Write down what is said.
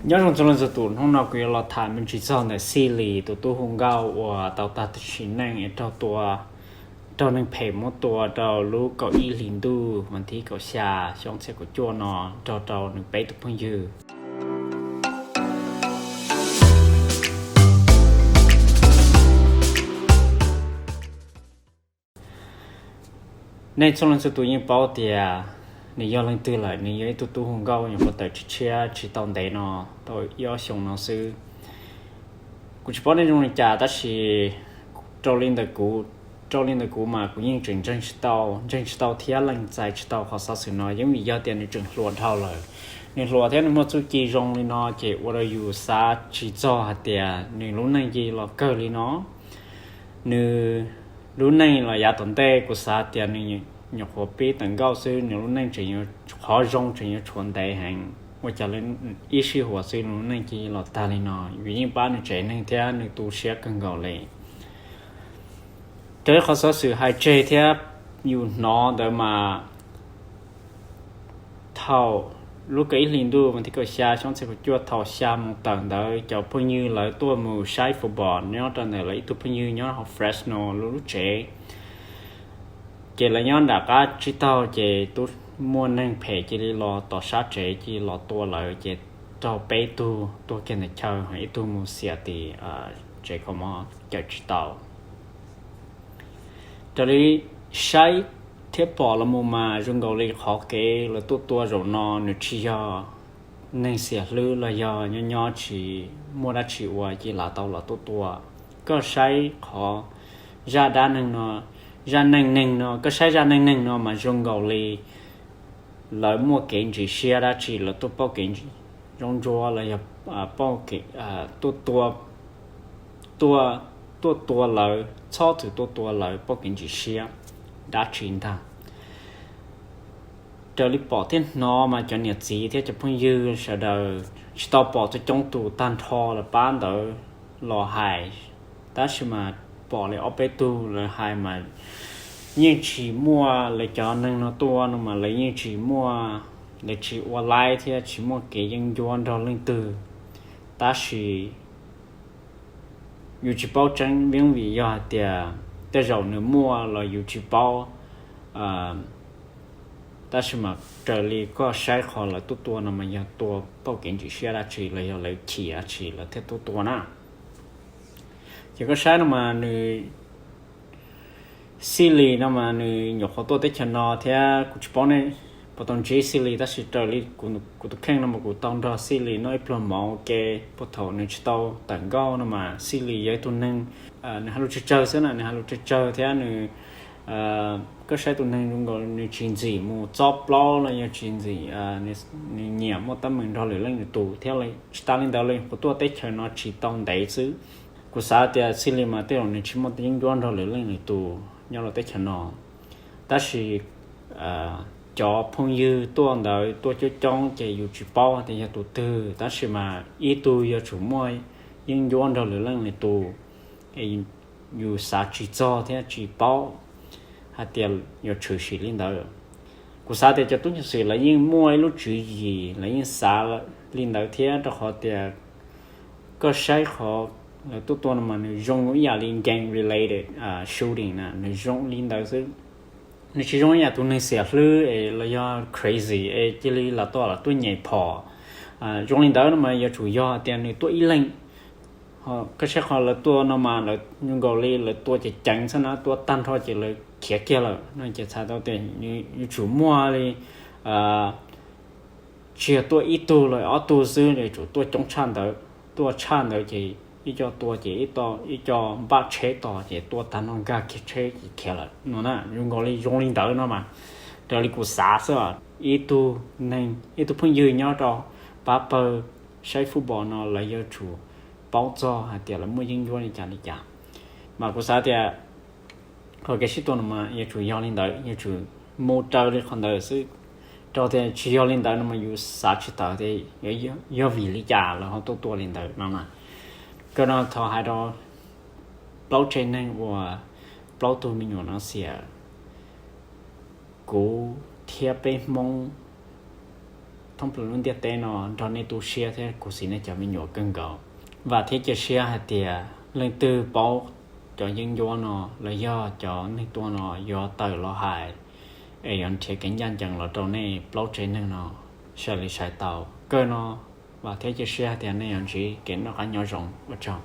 Nyob zoo txhua leej txhua tus, hnub no kuv yuav los tham me ntsis txog ntawm Xij Lis tus tub hu nkauj uas tau tag sim neej es raug tua, raug neeg phem muab tua rau lub kaum ib hlis ntuj vas thib kaum xya xyoo txhiab kaum cuaj no, nrog rau nws peb tus phooj ywg. Nej txhua leej txhua tus yeej paub tias nws yog leej twg lawm. Nws yog ib tug tub hu nkauj nyuam qhuav tawm tshiab tsis tau ntev no, tau ib ob xyoos no xwb. Kuv tsis paub nej zoo li cas, tab sis raws li ntawm kuv, raws li ntawm kuv mas kuv yeej tseem ntseeg tsis tau, ntseeg tsis tau thiab lees txais tsis tau qhov xov xwm no, yeej vim yog tias nws tseem hluas dhau lawm. Nws hluas thiab nws muaj txuj ci zoo li no ces ua rau yus xav tsis txog hais tias nws lub neej cia li los kawg li no. Nws lub neej los yav tom ntej kuv xav tias nws nyuam qhuav pib tawm nkauj xwb, nws lub neej tseem, qhov zoo tseem yuav tshuav ntev heev, ua cas li ib sij huam xwb nws lub neej cia li los tag li no. Vim yeej pab nws tsev neeg thiab nws tu siab kawg nkaus li. Raws li qhov xov xwm hais tseg thiab yus hnov ntawd mas thaum lub kaum ib hlis ntuj vas thib kaum xya xyoo txhiab kaum cuaj thaum xya moos tawm ntawd cov phooj ywg lawv tuaj mus saib football nyob rau ntawm lawv ib tug phooj ywg nyob hauv Fresno lub lub tsev. Ces lawv nyob nram qab tsib taug ces tub muaj neeg phem cia li los tom sab tsev cia li los tua lawv ces raug peb tug tuag kiag ntawm chaw, ho ib tug mus xiam tim tsev kho mob cawm tsis tau. Raws li saib thiab pom los mus mas zoo nkaus li qhov kev lawv tuaj tua zaum no nws tsis yog neeg xiam hlwb los yog nyob nyob tsis muaj dab tsi ua cia li tau los tuaj tua. Koj saib qhov zaj dab neeg no, zaj neej neeg no, koj saib zaj neej neeg no mas zoo nkaus li lawv muaj kev ntsim siab dab tsi, lawv tuaj pauj kev zoo ntsuab los yog pauj kev tuaj tua, tuaj tua lawv, txhob txwm tuaj tua lawv, pauj kev ntsim siab dab tsi ntag. Raws li pom thiab hnov mas cov niam txiv thiab cov phooj ywg sawv daws tsis tau pom txog coob tus tag nrho lawv pab ntawd los hais, tab sis mas pom li ob peb tug lawv hais mas yeej tsis muaj, lawv cov neeg no tuaj no mas lawv yeej tsis muaj, lawv tsis ua laib thiab tsis muaj kev yeeb ncuab nrog leej twg. Tab sis yus tsis paub tseeb vim yog hais tias tej zaum nws muaj los yus tsis paub. Tab sis mas raws li koj saib qhov lawv tuaj tua no mas yog tua pauj kev ntsim siab dab tsi los yog lawv chim dab tsi lawv thiaj tuaj tua na. Ces koj saib no mas nws, Xij Lis no mas nws nyuam qhuav tuaj teb chaws no thiab kuv tsis paub nej puas tau ntsib Xij Lis, tab sis raws li kuv tus kheej no mas kuv tau nrog Xij Lis noj ib pluag mov ua ke puag thaum nws tsis tau tawm nkauj no mas Xij Lis yog ib tug neeg, nws hais lus tsawg tsawg xwb na, nws hais lus tsawg tsawg thiab nws, koj saib tus neeg zoo nkaus nws tsis ntxim mus txob plaub los yog tsis ntxim, nws nyiam muaj teeb meem nrog lwm leej lwm tus thiab. Tsis tas li ntawd los kuv tuaj teb chaws no tsis tau ntev xwb, kuv xav tias Xij Lis mas tej zaum nws tsis muaj yeeb ncuab nrog lwm leej lwm tus nyob rau teb chaws no. Tab sis cov phooj ywg tuaj ntawd tuaj coob coob ces yus tsis paub tias yog tus twg, tab sis mas ib tug yuav tsum muaj yeeb ncuab nrog lwm leej lwm tus, yus xav tsis txog thiab tsis paub hais tias yuav tshwm sim li ntawd. Kuv xav tias cov tub ceev xwm lawv yeej muaj ib lub tswv yim, lawv yeej xav li ntawd thiab, rau qhov tias koj saib qhov lawv tuaj tua no mas nws zoo ib yam li gang related shooting na, nws zoo li ntawd xwb. Nws tsis zoo ib yam tus neeg xiam hlwb es los yog crazy es cia li los tuaj los tuaj nyem phom. Zoo li ntawd no mas yuav tsum yog tias nws tuaj ib leeg. Koj saib qhov lawv tua no mas lawv zoo nkaus li lawv tua ceev ceev xwb na, tua tag nrho ces lawv khiav kiag lawm no ces txhais tau tias yuav tsum muaj li, tsis yog tuaj ib tug los ob tug xwb, yuav tsum tuaj coob tshaj ntawd. Tuaj tshaj ntawd ces ib co tua ces ib co npaj tsheb tos ces tua tag no nkag kiag tsheb ces khiav lawm no na. Zoo nkaus li zoo li ntawd no mas raws li kuv xav xwb, ib tug neeg, ib tug phooj ywg nyob rau pab pawg saib football no lawv yuav tsum paub txog hais tias lawv muaj yeeb ncuab li cas li cas. Mas kuv xav tias qhov kev sib tua no mas yuav tsum yog li ntawd, yuav tsum mus raws li qhov ntawd xwb. Rau tias tsis yog li ntawd no mas yus xav tsis tawm tias yog vim li cas lawv ho tuaj tua li ntawd no na. Kawg no thov hais rau plaub tsev neeg uas plaub tug me nyuam no xiam, kuv thiab peb Hmoob thoob plaws lub ntiaj teb no nrog nej tu siab thiab khuv xim nej cov me nyuam kawg nkaus. Vam thiab cia siab hais tias leej twg paub cov yeeb ncuab no los yog cov neeg tuaj no yuav tawm los hais es yuav nrhiav kev ncaj ncees los rau nej plaub tsev neeg no sawv li sai tau. Kawg no, vam thiab cia siab hais tias nej yuav ntsib kev noj qab nyob zoo. Ua tsaug.